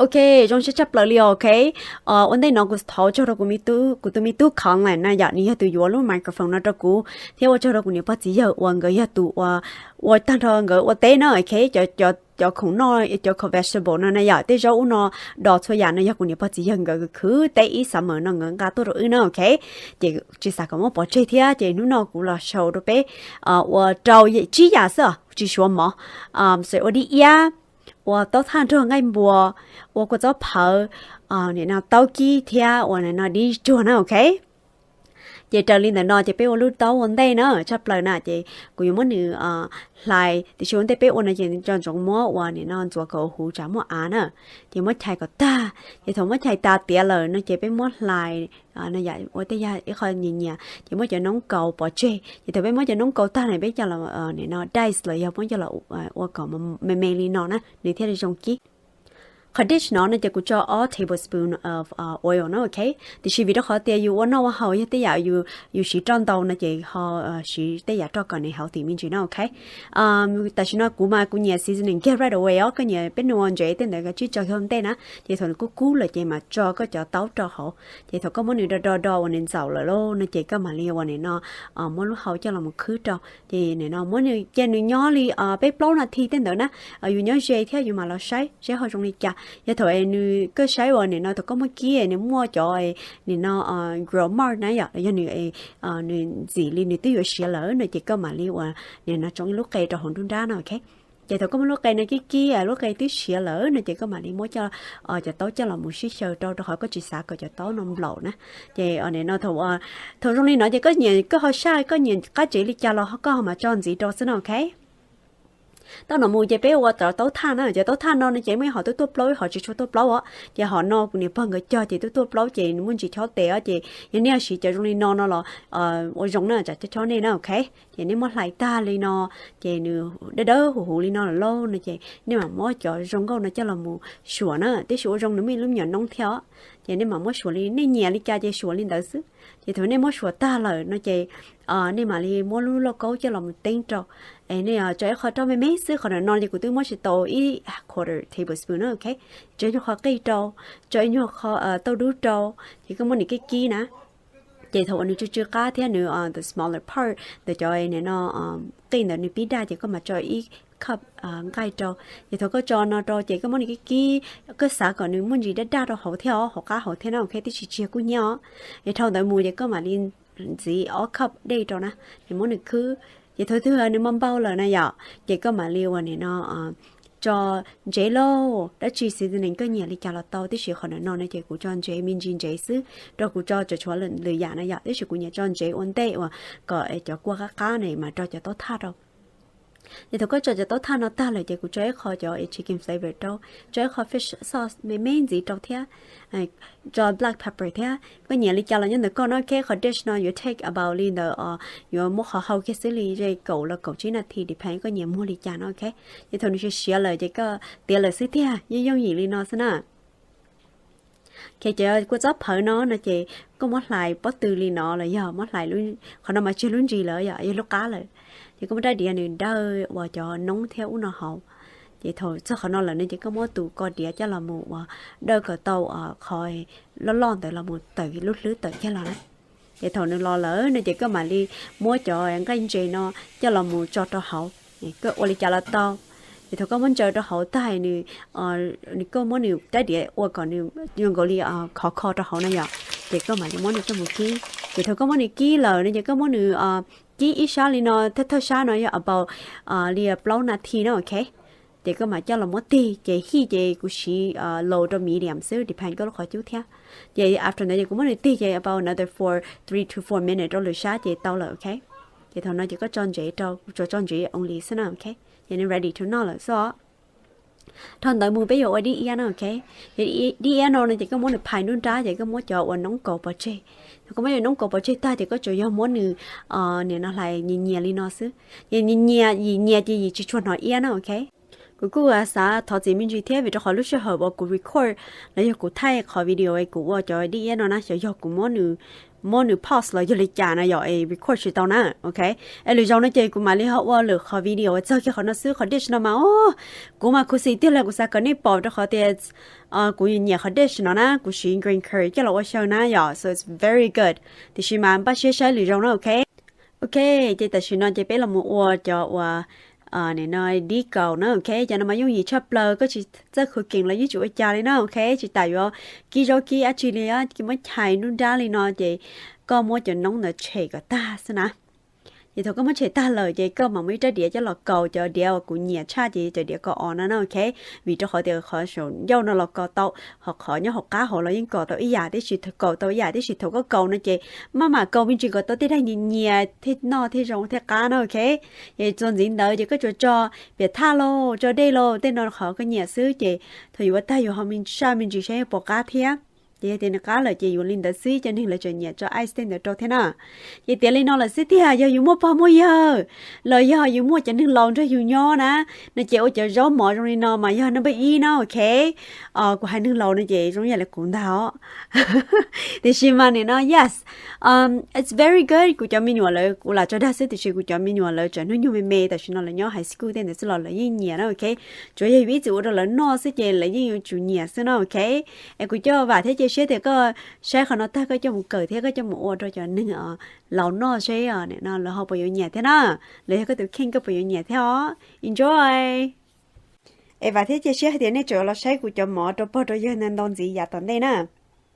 Ok, zoo siab tshaj plaws li, ok. Ua ntej no kuv thov tsaug rau kuv tus me tub Colin na yom, nws yog tus yuav lub microphone no rau kuv, thiab ua tsaug rau kuv niam pog txiv yawg uas nkawd yog tus ua, ua tag nrho nkawd ua teb na, ok. Cov, cov khoom noj, cov khoom vegetable no na yom, tej zaub ub no, dos txhua yam no yog kuv niam pog txiv yawg nkawd khwv teb ib summer no nkawd nqa tuaj rau wb na, ok. Ces tsis xav kom muab pov tseg thiab, ces hnub no kuv los show rau peb ua rau tsib yam xwb, tsis suav mov, ua dib iab, ua taub thaj nrog nqaij npua, ua kua txob phawv, nim no taub kib thiab ua nim no dib tsuag na, ok. Ces raws li ntawm no ces peb ua lub taub ua ntej na, tshaj plaws na, ces kuv yuav muab nws hlais, tiam sis ua ntej peb ua no ces nco ntsoov muab ua nim no ntxuav kom huv tsam muaj av na, ces muab chais kom tag, ces thaum muab chais tas tiav lawm no ces peb muab hlais, no yam ua tej yam ib qho nyias nyias, ces muab cov noob kaus pov tseg, ces thaum peb muab cov noob kaus tag na peb coj los nim no dice los yog muab coj los ua kom me me li no na nws thiaj li zoo kib. Qhov dish no no ces kuv tso ob tablespoon of oil na, ok. Tiam sis vim rau qhov tias yus ua noj ua haus yog tej yam yus siv roj ntau no ces ho siv tej yam roj kom nws healthy me ntsis na, ok. Tam sim no kuv mas kuv nyiam seasoning kiag right away os, koj nyiam peb nws ua ntsev tej ntawd koj tsij tso kiag ua ntej na, ces thaum nws kub kub lawm ces mam tso koj cov taub rau hauv, ces thaum koj muab nws do do do uas nws ntxaum lawm lauj no ces koj mam li ua nim no muab lub hau coj los mus khwb rau, ces nim no muab nws cia nws nyob li peb plaub nas this tej ntawd na, yus nyob ze thiab yus mam los saib seb ho zoo li cas. Yog thaum nws, koj saib uas nim no thaum koj muab kib nws muaj cov nim no growth mark na yom, los yog nws, nws ntxim li nws twb yuav siav lawm no ces koj mam li ua nim no tsoo ib lub qe rau hauv nruab nrab no, ok. Ces thaum koj muab lub qe no kib kib lub qe twb siav lawm no ces koj mam li muab cov taub coj los mus sib xyaw rau, rau qhov koj tsis xav kom cov taub no nplaum na. Ces nim no thaum, thaum zoo li no ces koj nyiam koj ho saj koj nyiam qab tsev li cas los koj ho mam tso ntxiv rau xwb no, ok. Tau no mus ces peb ua cov taub thaj na, cov taub thaj no no ces muaj ib hom twb tuaj plaub ib hom tsis tshua tuaj plaub os, ces hom no kuv niam pog nkawd cog ces twb tuaj plaub ces nws muaj ntsis chob tes os, ces yog nej siv cov zoo li no no los ua zoo na, tsam chob chob nej na, ok. Ces nej muab hlais tag li no, ces nws dawb dawb huv huv li no lawm lauj no ces nej mam muab cov zoo nkauj no coj los mus suam na, tiam sis ua zoo nws muaj ib lub me nyuam noob thiab os, ces nej mam muab suam li nej nyiam li cas ces suam li ntawd xwb. Ces thaum nej muab suam tag lawm no ces nej mam li muab lub lauj kaub coj los mus teeb rau, es nej tso ib qho roj me me xwb, qhov ntawm no ces kuv twb muab tsis tau ib quarter tablespoon na, ok. Tso ib nyuag qho qij rau, tso ib nyuag qho tauj dub rau, ces koj muab nws kib kib na. Ces thaum uas nws tsw tsw qab thiab nws the smaller part ntawm cov nim no qij ntawd nws pib daj ces koj mam tso ib cup nqaij rau. Ces thaum koj tso no rau ces koj muab nws kib kib, koj xav kom nws muaj ntsis daj daj rau hauv thiab os, hauv qab hauv thiab na, ok, tib si tsis yog kub hnyiab os. Es dhau ntawd mus ces koj mam li ntxiv ob cup dej rau na, es muab nws khwb. Ces thaum twg nws npau npau lawm na yom, ces koj mam li ua nim no tso ntsev lauj, dab tsi seasoning koj nyiam li cas los tau, tiam sis qhov ntawm no no ces kuv tso ntsev me ntsis ntsev xwb, rau kuv tso tseem tshuav lwm yam na yom, tiam sis kuv nyiam tso ntsev ua ntej uas kom cov kua qab qab ne mas rau cov taub thaj rau. Ces thaum koj tso cov taub thaj no tag lawm ces kuv tso ib qho cov chicken flavor rau, tso ib qho fish sauce me me ntxiv rau thiab, tso black pepper thiab, koj nyiam li cas los nyob ntawm koj no, ok. Qhov dish no yuav take about li ntawd, yuav muab qhov hau kiag xwb li ze kaum los kaum tsib nas this depend koj nyiam muag li cas no, ok. Ces thaum nws siav siav lawm ces koj tiav lawm xwb tiag, yeej yooj yim li no xwb na. Ces cov kua txob phawv no no ces koj muab hlais pob tw li no los yog muab hlais, qhov no mas tsis yog lub ntsis lawm yom, yog lub qab lawm. Ces koj muab rab diav nws dawj uas cov noob thiab ub no hauv. Ces thaum txog qhov no lawm no ces koj muab tus ko diav coj los mus ua dawj kom tau qhov loj loj ntawd los mus tawm lub hlwb tawm kiag los na. Ces thaum nws los lawm no ces koj mam li muab cov nqaij ntses no coj los mus tso rau hauv, koj ua li cas los tau. Ces thaum koj muab ntsaws rau hauv tag nws, nws koj muab nws rab diav ua kom nws zoo nkaus li khov kho rau hauv na yom, ces koj mam li muab nws coj mus kib. Ces thaum koj muab nws kib lawm no ces koj muab nws kib ib sab li no, thawj thawj sab no yog about li plaub nas this na, ok. Ces koj mam coj los muab tig, ces hij ces kuv siv low rau medium xwb depend koj lub qhov cub thiab. Ces after ntawd ces kuv muab nws tig ces about another for three to four minutes rau lwm sab ces tau lawm, ok. Ces thaum no ces koj tso ntsev rau, kuv tsuas tso ntsev only xwb na, ok. Ces nws ready to noj lawm xwb os. Dhau ntawd mus peb yuav ua dib iab na, ok. Ces dib iab no no ces koj muab nws phais nruab nrab ces koj muab cov uas noob kaus pov tseg. Thaum koj muab cov noob kaus pov tseg tag ces koj tsuas yog muab nws nim no hlais nyias nyias li no xwb. Ces nyias nyias, yim nyias ces yim tsis tshua hnov iab na, ok. Kuv kuj xav thov txim me ntsis thiab vim rau qhov lub sij hawm uas kuv record los yog kuv thaij qhov video es kuv ua cov dib iab no na, xyov yog kuv muab nws pause los yog li cas no yom es record tsis tau na, ok. Es lwm zaus no ces kuv mam li ho ua lwm qhov video txog kiag qhov no xwb, qhov dish no mas o, kuv mas khuv xim tiag los kuv xav kom nej pom rau qhov tias kuv nyiam qhov dish no na, kuv siv green curry coj los ua xyaw na yom, so it's very good. Tiam sis mas npaj siab saib lwm zaus na, ok. Ok, ces tam sim no ces peb los mus ua cov uas nim no dib kaus na, ok. Cov no mas yooj yim tshaj plaws, koj tsis txawj cooking los yeej tsis ua cas li na, ok. Tsis tas yuav kib zaub kib dab tsi li, kib muab chais nruab nrab li no ces koj muab cov noob ntawd tshem kom tag xwb na. Ces thaum koj muab tshem tag lawm ces koj mam muab ib rab diav coj los kaus, cov diav uas kuv nyiam tshaj ces cov diav kaus os no na, ok. Vim rau qhov tias qhov saum ncauj no los kaus tau, ho qhov nyob hauv qab hauv los yeej kaus tau ib yam tib si, kaus tau ib yam tib si. Thaum koj kaus no ces maj mam kaus me ntsis kom tau tej dag nyias nyias thiaj noj thiaj zoo thiaj qab na, ok. Ces txuas ntxiv ntawd ces koj tsuas tso piam thaj lauj, tso dej lauj, tej no qhov koj nyiam xwb. Ces thaum yuav tag yus ho saj me ntsis saib puas qab thiab. Ces yog tias nws qab lawm ces yuav li ntawd xwb, cov neeg lawv tseem nyiam tso ice tej ntawd rau thiab na. Ces tiav li no lawm xwb tiag, yog yus muaj pog muaj yawg los yog yus muaj cov neeg laus nrog yus nyob na, no ces ua cov zaub mov zoo li no mas yog number ib no, ok. Kuv hais neeg laus no ces zoo ib yam li kuv ntag os. Tiam sis mas nim no yes, it's very good. Kuv cov me nyuam lawv, kuv lam tso dag xwb tiam sis kuv cov me nyuam lawv tseem hnub nyoog me me, tam sim no lawv nyob high school tej ntawd xwb los lawv yeej nyiam na, ok. Tsuas yog yus ib txwm ua rau lawv noj xwb ces lawv yeej yuav tsum nyiam xwb no, ok. Es kuv coj vam thiab cia siab tias koj saib qhov no tag koj coj mus kawm thiab koj coj mus ua rau cov neeg laus noj seb nim no lawv ho puas yuav nyiam thiab na, los yog koj tus kheej koj puas yuav nyiam thiab os. Enjoy. Es vam thiab cia siab hais tias nej tseem los saib kuv cov mov rau pog rau yawg ntau ntau ntxiv yav tom ntej na.